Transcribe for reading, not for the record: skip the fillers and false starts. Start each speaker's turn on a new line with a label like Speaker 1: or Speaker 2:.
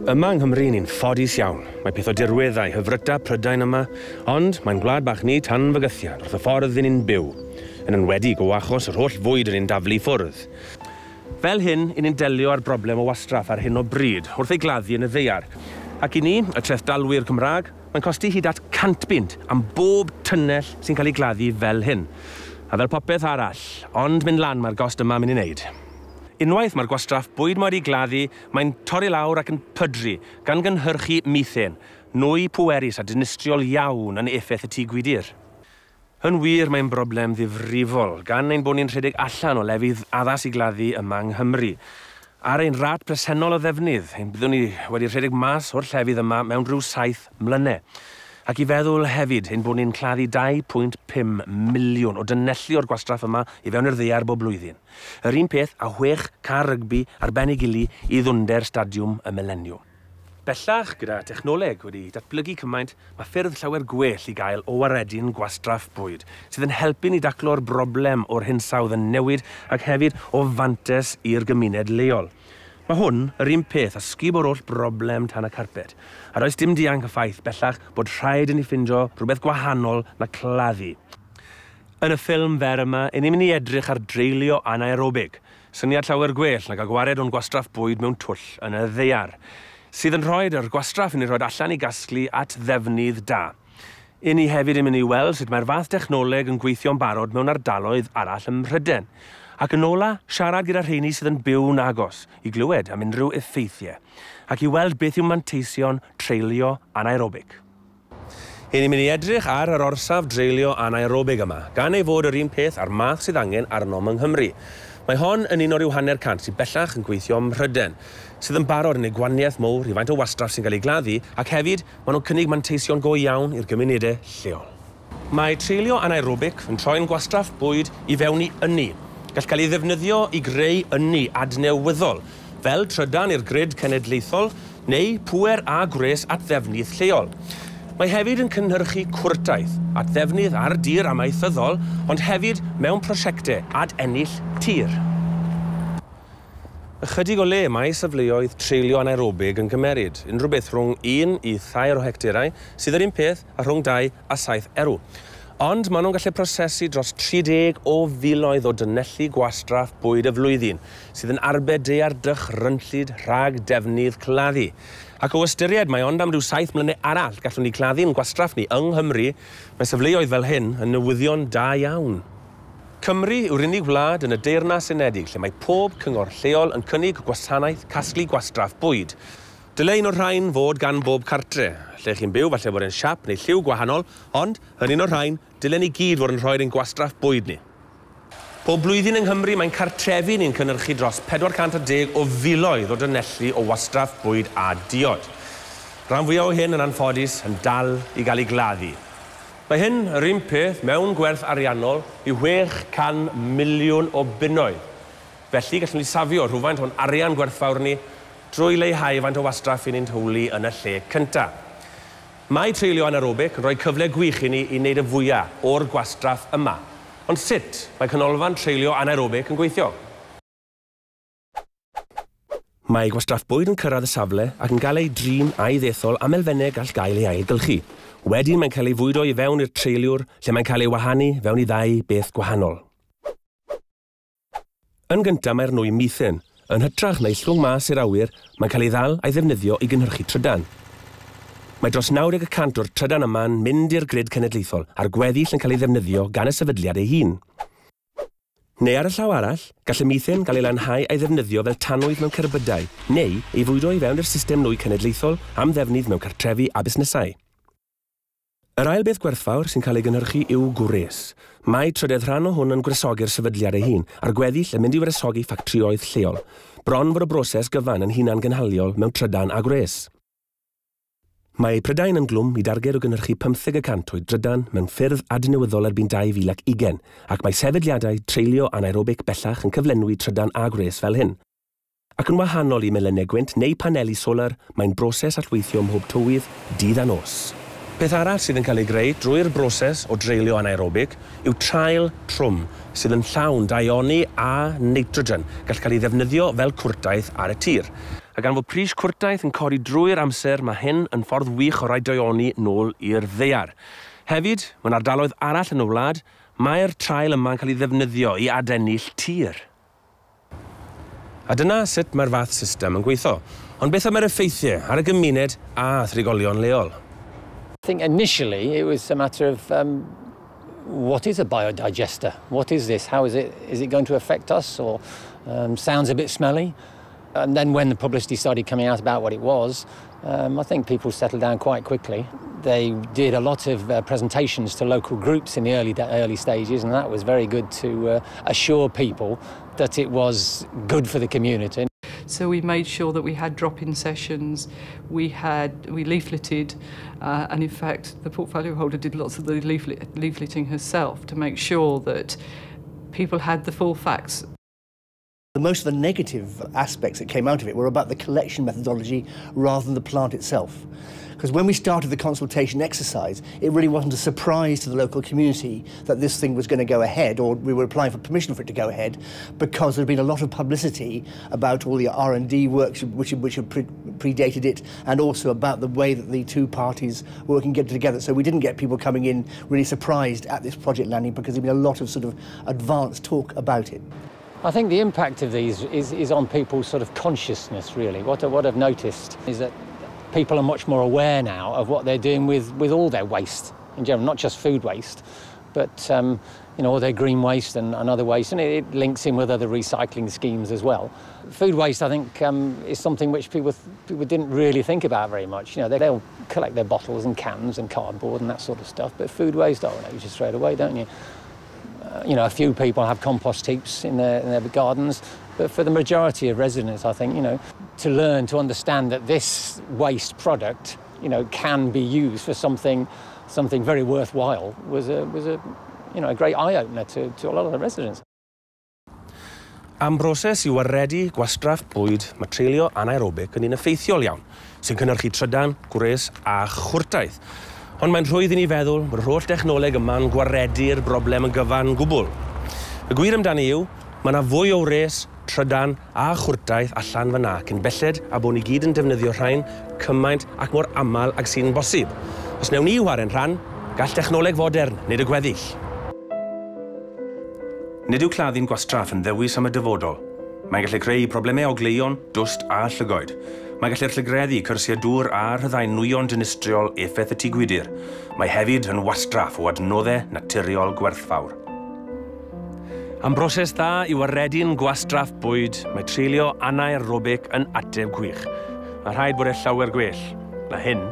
Speaker 1: Yma yng Nghymru ni'n ffodus iawn. Mae peth o dirweddau hyfryta Prydain yma, ond mae'n gwlad bach ni tan fygythiad wrth y ffordd i ni'n byw, yn enwedig o achos yr holl fwyd yn ni'n daflu ffwrdd. Fel hyn, i ni'n delio â'r broblem o wastraff ar hyn o bryd, wrth ei gladdu yn y ddaear. Ac i ni, y trethdalwyr Cymraeg, mae'n costi hyd at 100 bunt am bob tunnell sy'n cael ei gladdu fel hyn. A fel popeth arall, ond mynd lan mae'r gost yma mynd i wneud. Unwaith mae'r gwastraff bwyd ma wedi gladdu, mae'n torri lawr ac yn pydru, gan gynhyrchu methane, nwy pwerus a dinistriol iawn yn effaith y tŷ gwydr. Yn wir, mae'n broblem ddifrifol, gan ein bod ni'n rhedeg allan o lefydd addas i gladdu yma yng Nghymru. Ar ein rât presennol o ddefnydd, ein byddwn ni wedi rhedeg mas o'r llefydd yma mewn rhyw 7 mlynedd. Ac i feddwl hefyd ein bod ni'n claddu 2.5 miliwn o dynelli o'r gwastraff yma i fewn i'r ddaear bob blwyddyn. Yr un peth a 6 car rygbi ar ben ei gili i ddwnder Stadiwm y Mileniwm. Bellach, gyda technoleg wedi datblygu cymaint, mae ffyrdd llawer gwell i gael o waredu'n gwastraff bwyd, sydd yn helpu ni daclo'r broblem o'r hinsawdd yn newid ac hefyd o fantes i'r gymuned leol. Mae hwn yr un peth a sgub o'r holl broblem tan y carpet. A does dim dianc y ffaith bellach bod rhaid i ni ffindo rhywbeth gwahanol na claddu. Yn y ffilm fer yma, i ni'n mynd i edrych ar dreulio anaerobig, syniad llawer gwell nag a gwared o'n gwastraff bwyd mewn twll yn y ddaear, sydd yn rhoi yr gwastraff i ni rhoi allan i gasglu at ddefnydd da. I ni hefyd yn mynd i weld sut mae'r fath dechnoleg yn gweithio'n barod mewn ardaloedd arall ym Mhrydain. Ac yn ola, siarad gyda rheini sydd yn byw'n agos i glywed am unrhyw effeithiau ac i weld beth yw manteision treulio anaerobig. I ni'n mynd i edrych ar yr orsaf dreulio anaerobig yma, gan ei fod yr un peth a'r math sydd angen arnom yng Nghymru. Mae hon yn un o'r ryw 150 sydd bellach yn gweithio ym Mhrydain, sydd yn barod yn ei gwaniaeth mowr i faint o wastraff sy'n cael ei gladdu, ac hefyd maen nhw'n cynnig manteision go iawn i'r gymunedau lleol. Mae treulio anaerobig yn troi'n gwastraff bwyd i fewn i ynni. Gall cael ei ddefnyddio i greu ynni adnewyddol, fel trydan i'r grid cenedlaethol neu pŵer a gwres at ddefnydd lleol. Mae hefyd yn cynhyrchu cwrtaith at ddefnydd ar dir amaethyddol, ond hefyd mewn prosiectau ad ennill tir. Ychydig o le mae safleoedd treulio anaerobig yn cymeryd, unrhyw beth rhwng 1 i 3 o hectarau, sydd yr un peth a rhwng 2 a 7 erw. Ond maen nhw'n gallu prosesu dros 30 o filoedd o dynelli gwastraff bwyd y flwyddyn, sydd yn arbed daear dychrynllyd rhag defnydd claddu. Ac o ystyried mae ond am ryw 7 mlynedd arall gallwn ni claddu'n gwastraff ni yng Nghymru, mae safleoedd fel hyn yn newyddion da iawn. Cymru yw'r unig wlad yn y Deyrnas Unedig lle mae pob cyngor lleol yn cynnig gwasanaeth casglu gwastraff bwyd. Dyle un o'r rhain fod gan bob cartre. Lle chi'n byw, falle bod e'n siap neu lliw gwahanol, ond yn un o'r rhain, dylen ni gyd fod yn rhoi'r ein gwastraff bwyd ni. Pob blwyddyn yng Nghymru mae'n cartrefi ni'n cynhyrchu dros 410 o filoedd o dynelli o wastraff bwyd a diod. Rhan fwyaf o hyn yn anffodus yn dal i gael ei gladdu. Mae hyn yr un peth mewn gwerth ariannol i 600 miliwn o bunnoedd. Felly gallwn ni safio rhywfaint o'n arian gwerthfawr ni drwy leihau faint o wastraff i ni'n tywlu yn y lle cyntaf. Mae treulio anaerobig yn rhoi cyfle gwych i ni i wneud y fwyaf o'r gwastraff yma. Ond sut mae canolfan treulio anaerobig yn gweithio? Mae gwastraff bwyd yn cyrraedd y safle ac yn cael ei drin a'i ddethol am elfennau gall gael ei ailgylchu. Wedyn mae'n cael ei fwydo i fewn i'r treuliwr lle mae'n cael ei wahanu fewn i ddau beth gwahanol. Yn gyntaf mae'r nwy methane. Yn hytrach na'i llwng mas i'r awyr, mae'n cael ei ddal a'i ddefnyddio i gynhyrchu trydan. Mae dros 90% o'r trydan yma'n mynd i'r grid cenedlaethol a'r gweddill yn cael ei ddefnyddio gan y sefydliad ei hun. Neu ar y llaw arall, gall y methane gael ei lanhau a'i ddefnyddio fel tanwydd mewn cerbydau, neu ei fwydo i fewn i'r system nwy cenedlaethol am ddefnydd mewn cartrefi a busnesau. Yr ail beth gwerthfawr sy'n cael ei gynhyrchu yw gwres. Mae trydedd rhan o hwn yn gwresogi'r sefydliad ei hun, a'r gweddill yn mynd i wresogi ffatrïoedd lleol. Bron fod y broses gyfan yn hunan gynhaliol mewn trydan a gwres. Mae Prydain yn glwm i darged o gynhyrchu 15% o'i drydan mewn ffyrdd adnewyddol erbyn 2020, ac mae sefydliadau treulio anaerobig bellach yn cyflenwi trydan a gwres fel hyn. Ac yn wahanol i melynau gwynt neu paneli solar, mae'n broses allweithio ym mhob tywydd, dydd a nos. Peth arall sydd yn cael ei greu drwy'r broses o dreulio anaerobig yw trael trwm sydd yn llawn daioni a nitrogen, gall cael ei ddefnyddio fel cwrtaith ar y tir. A gan fod pris cwrtaith yn codi drwy'r amser, mae hyn yn ffordd wych o roi daioni nôl i'r ddaear. Hefyd, mewn ardaloedd arall yn y wlad, mae'r traul yma'n cael ei ddefnyddio i adennill tir. A dyna sut mae'r fath system yn gweithio. Ond beth am yr effeithiau ar y gymuned a thrigolion leol?
Speaker 2: I think initially it was a matter of what is a biodigester? What is this? How is it? Is it going to affect us? Or sounds a bit smelly? And then when the publicity started coming out about what it was, I think people settled down quite quickly. They did a lot of presentations to local groups in the early stages, and that was very good to assure people that it was good for the community.
Speaker 3: So we made sure that we had drop-in sessions, we leafleted, and in fact the portfolio holder did lots of the leafleting herself to make sure that people had the full facts.
Speaker 4: Most of the negative aspects that came out of it were about the collection methodology rather than the plant itself. Because when we started the consultation exercise, it really wasn't a surprise to the local community that this thing was going to go ahead, or we were applying for permission for it to go ahead, because there had been a lot of publicity about all the R&D works which had predated it, and also about the way that the two parties were working together. So we didn't get people coming in really surprised at this project landing, because there'd been a lot of sort of advanced talk about it.
Speaker 2: I think the impact of these is on people's sort of consciousness, really. What I've noticed is that people are much more aware now of what they're doing with all their waste in general, not just food waste, but all their green waste and other waste, and it links in with other recycling schemes as well. Food waste, I think, is something which people didn't really think about very much. You know, they'll collect their bottles and cans and cardboard and that sort of stuff, but food waste, oh no, you just throw it away, don't you? A few people have compost heaps in their gardens, but for the majority of residents, I think, to learn to understand that this waste product, can be used for something very worthwhile was a great eye-opener to a lot of the residents.
Speaker 1: Am broses i waredu gwastraff bwyd, mae treulio anaerobic yn un effeithiol iawn, sy'n cynhyrchu trydan, gwres a chwrtaith. Ond mae'n rhwydd i ni feddwl bod yr holl dechnoleg yma'n gwaredu'r broblem yn gyfan gwbl. Y gwir amdani yw, mae yna fwy o wres, trydan a chwrtaith allan fan'na cyn belled a bod ni gyd yn defnyddio rhain cymaint ac mor aml ag sy'n bosib. Os newn ni chwarae'n rhan, gall technoleg fodern wneud y gweddill. Nid yw claddu'n gwastraff yn ddewis am y dyfodol. Mae'n gallu creu problemau o gleion, dwst a llygoed. Mae'n gallu'r llygreddu cyrsiau dŵr a rhyddhau nwyon dinistriol effaith y tŷ gwydr. Mae hefyd yn wastraff o adnoddau naturiol gwerthfawr. Am broses dda i waredu'n gwastraff bwyd, mae treulio anaerobic yn ateb gwych. Mae rhaid bod e llawer gwell na hyn.